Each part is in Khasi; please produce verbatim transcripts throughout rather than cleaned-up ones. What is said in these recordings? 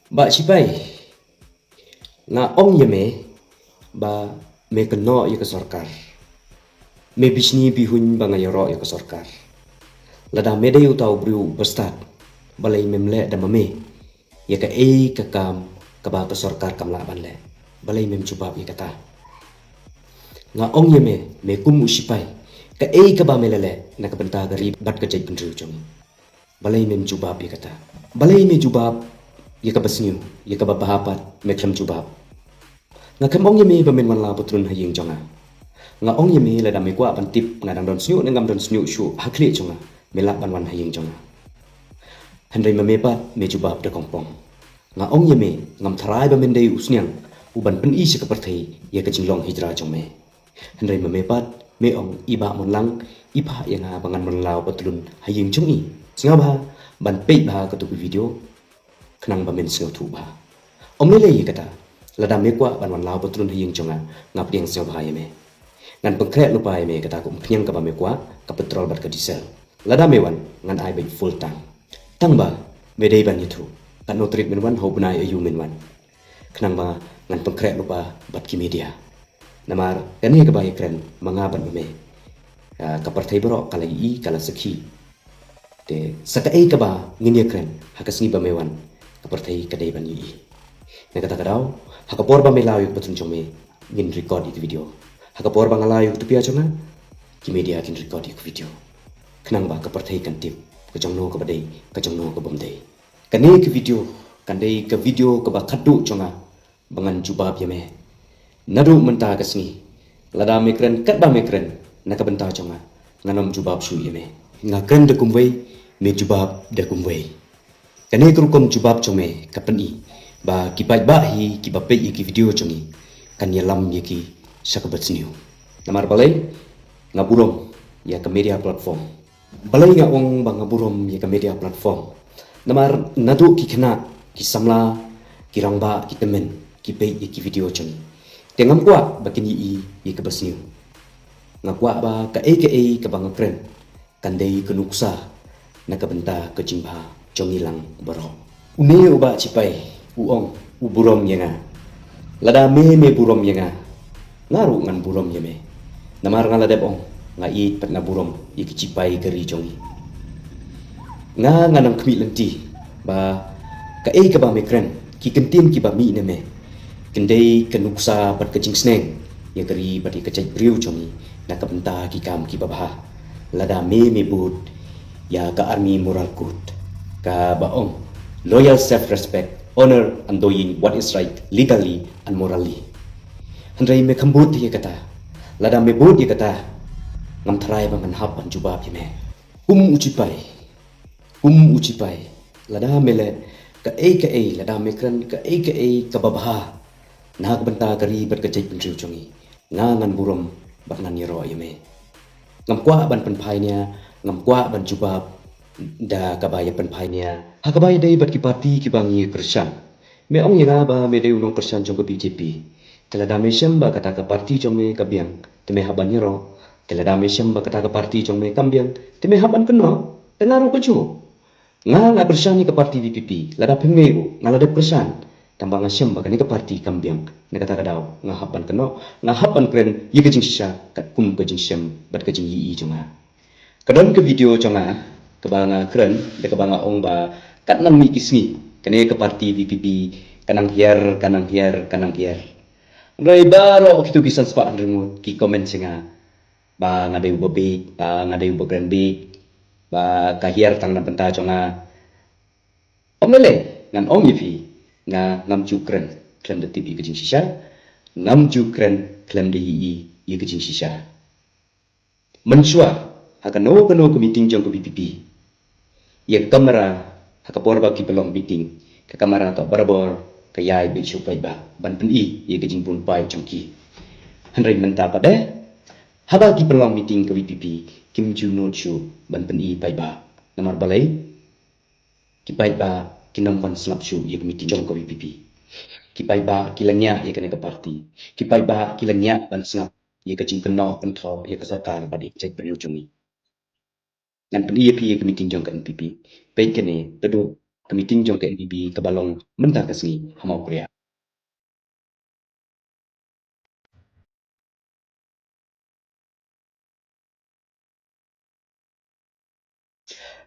Bah Chipai, nga ong ïa me ba me kynnoh ïa ka sorkar. Me bishni bihuiñ ba nga ïaroh ïa ka sorkar. Lada me dei uta u briew u bastad, balei mem leh da ma me ïa kaei ka kam kaba ka sorkar kam lah ban leh? Balei mem jubab ïa kata? Nga ong ïa me, me kum u shipai, kaei kaba me la leh na ka bynta ka ri bad ka jaitbynriew jong ngi? Balei mem jubab ïa kata? Balei me jubab ïa kaba sniew, ïa kaba bha pat me khlem jubab? Nga khlem ong ïa me ba men wan law patrun ha ïing jong nga. Nga ong ïa me lada me kwah ban tip nga dang don sniew ne ngam don sniew shuh ha khlieh jong nga, me lah ban wan ha ïing jong nga. Hynrei ma me pat me jubab da kongpong. Nga ong ïa me, ngam tharai ba men dei u sniang u ban pyni sha ka pyrthei ïa ka jinglong hijra jong me. Hynrei ma me pat me ong i Bah Monlang, i phah ïa nga ba ngan wan law patrun ha ïing jong i. Sngewbha ban peit bha katu ka video khnang ba men sngewthuh bha. Ym lei lei ïa kata, lada me kwah ban wan law patrun ha ïing jong nga, nga pdiang sngewbha ïa me. Ngan pynkhreh lypa ïa me kata ka umphniang kaba me kwah, ka petrol bad ka diesel. Lada me wan, ngan ai beit full tank. Tang ba me dei ban ïathuh katno tarik men wan, ha u bnai aïu men wan, khnang ba ngan pynkhreh lypa bad ki media. Namar kane kaba ïakren ma nga bad ma me, ah, ka pyrthei baroh ka la ïohi, ka la sakhi. Te sa kaei kaba ngin ïakren ha ka sngi ba me wan, ka pyrthei ka dei ban ïohi. Na kata ka daw, ha ka por ba me law ïa ka patrun jong me, ngin record ïa ka video. Ha ka por ba nga law ïa ka tupia jong nga, ki media kin record ïa ka video, khnang ba ka pyrthei kan tip ka jongno kaba dei, ka jongno ka bym dei. Kane ka video kan dei ka video kaba khatduh jong nga ba ngan jubab ïa me. Naduh mynta ka sngi, lada me kren katba me kren na ka bynta jong nga, ngan ym jubab shuh ïa me. Nga kren da kumwei, me jubab da kumwei. Kane ka rukom jubab jong me ka pyni ba ki paidbah hi kiba peit ïa ki video jong ngi kan ïalam ïa ki sha kaba sniew. Namar balei? Nga burom ïa ka media platform. Balei nga ong ba nga burom ïa ka media platform? Namar naduh ki khynnah, ki samla, ki rangbah, ki tymmen ki peit ïa ki video jong ngi. Te ngam kwah ba kin ïohi ïa kaba sniew. Nga kwah ba kaei kaei kaba nga kren kan dei ka nuksa na ka bynta ka jingbha jong ngi lang baroh. Une u Bah Chipai u ong u burom ïa nga. Lada me me burom ïa nga, nga ruh ngan burom ïa me. Namar nga la dep ong, nga ïeit bad nga burom ïa ki shipai ka ri jong ngi. Nga ngan ym khmih lynti ba kaei kaba me kren, ki kyntien kiba mih na me, kin dei ka nuksa bad ka jingsneng ïa ka ri bad ïa ka jaitbynriew jong ngi na ka bynta ki kam kiba bha. Lada me me bud ïa ka Army Moral Code kaba ong, loyal, self respect, honor and doing what is right legally and morally. Hynrei me kham bud ïa kata. Lada me bud ïa kata, ngam tharai ba ngan hap ban jubab ïa me. Kum u shipai, kum u shipai, lada me leh kaei kaei, lada me kren kaei kaei kaba bha na ka bynta ka ri bad ka jaitbynriew jong ngi, nga ngan burom bad ngan ïaroh ïa me. Ngam kwah ban pynphai nia, ngam kwah ban jubab da kaba ïa pynphai nia ha kaba ïadei bad ki parti kiba ngi kyrshan. Me ong ïa nga ba me dei u nongkyrshan jong ka B J P. Te lada me shem ba kata ka parti jong me ka biang, te me hap ban ïaroh. Te lada me shem ba kata ka parti jong me kam biang, te me hap ban kynnoh. Te nga ruh kajuh. Nga nga kyrshan ïa ka parti V P P, lada phim ngeit ruh nga la dep kyrshan. Tang ba nga shem ba kane ka parti kam biang, na kata ka daw nga hap ban kynnoh, nga hap ban kren ïa ka jingshisha katkum ka jingshem bad ka jingïohi jong nga. Ka don ka video jong nga kaba nga kren da kaba nga ong ba kat nang mih ki sngi, kane ka parti V P P ka nang hiar, ka nang hiar, ka nang hiar. Hynrei baroh kito ki san spah hynriew ngut ki comment sha nga ba nga dei uba bieit, ba nga dei uba kren bieit, ba ka hiar tang na bynta jong nga. Ym lei lei, ngan ong ïa phi, nga ngam ju kren khlem da tip ïa ka jingshisha, ngam ju kren khlem da ïohi ïa ka jingshisha. Mynshuwa ha kano kano ka meeting jong ka V P P, ïa ka kamera, ha ka por ba ki pynlong meeting, ka kamera ka barabor ka ïai beit shuh paidbah ban pyni ïa ka jingbun paid jong ki. Hynrei mynta pat de, haba ki pynlong meeting ka V P P, kim ju nud shuh ban pyni paidbah. Namar balei? Ki paidbah kim wan sngap shuh ïa ka meeting jong ka V P P. Ki paidbah ki la ngiah ïa kane ka parti. Ki paidbah ki la ngiah ban sngap ïa ka jingkynnoh kynthoh ïa ka sorkar bad ïa ka jaitbynriew jong ngi. Ngan pyni ïa phi ïa ka meeting jong ka N P P. Peit kane, te duh ka meeting jong ka N P P kaba long mynta ka sngi ha Mawkyrwat.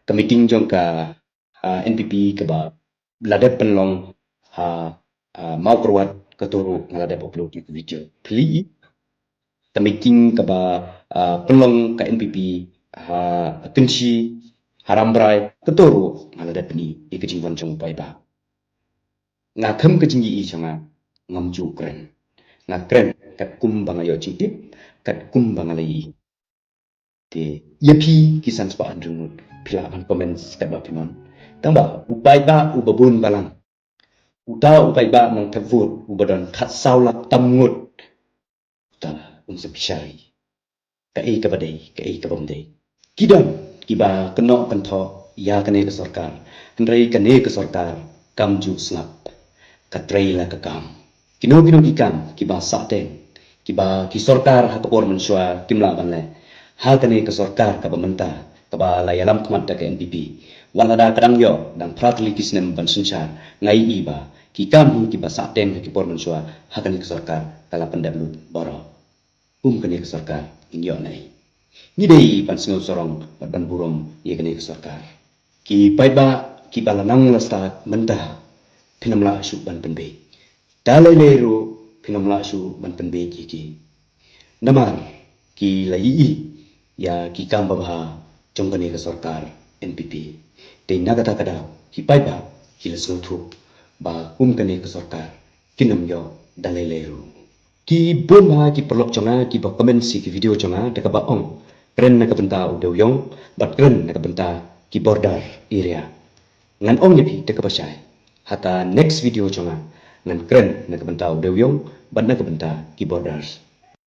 Ka meeting jong ka, ah, N P P kaba la dep pynlong ha, ah, Mawkyrwat, kato ruh nga la dep upload ïa ka video. Phi lah i ka meeting kaba, ah, pynlong ka N P P ha Kynshi, ha Rambrai, kato ruh nga la dep pyni ïa ka jingwan jong u paidbah. Nga kham ka jingïohi jong nga, ngam ju kren. Nga kren katkum ba nga ïoh jingtip, katkum ba nga la ïohi. Te ïa phi ki san spah hynriew ngut, phi lah ban comment katba phi mon. Tangba u paidbah uba bun balang, uta u paidbah nongthep vote uba don khatsaw lak tam ngut, uta un sa bishar ïa kaei kaba dei, kaei kaba ym dei. Ki don kiba kynnoh kynthoh ïa kane ka sorkar, hynrei kane ka sorkar kam ju sngap. Ka trei la ka kam. Kino kino ki kam kiba sahteng, kiba ki sorkar ha ka por mynshuwa kim lah ban leh, ha kane ka sorkar kaba mynta, kaba la ïalam khmat da ka N P P, wat lada ka dang ïoh dang phra tylli ki snem ban synshar, nga ïohi ba ki kam hi kiba sahteng ha ki por mynshuwa, ha kane ka sorkar ka la pyndep lut baroh. Kum kane ka sorkar ngin ïoh naei? Ngi dei ban sngew sarong bad ban burom ïa kane ka sorkar. Ki paidbah kiba la nang la stad mynta, phin ym lah shuh ban pynbeit. Da lei lei ruh phin ym lah shuh ban pynbeit ïa ki. Namar ki la ïohi ïa ki kam babha jong kane ka sorkar N P P. Te na kata ka daw ki paidbah ki la sngewthuh ba kum kane ka sorkar kin ym ïoh da lei lei ruh. Ki bun bha ki paralok jong nga kiba comment ïa ki video jong nga da kaba ong, kren na ka bynta u dewïong bad kren na ka bynta ki border area. Ngan ong ïa phi da kaba shai, ha ka next video jong nga ngan kren na ka bynta u dewïong bad na ka bynta ki borders.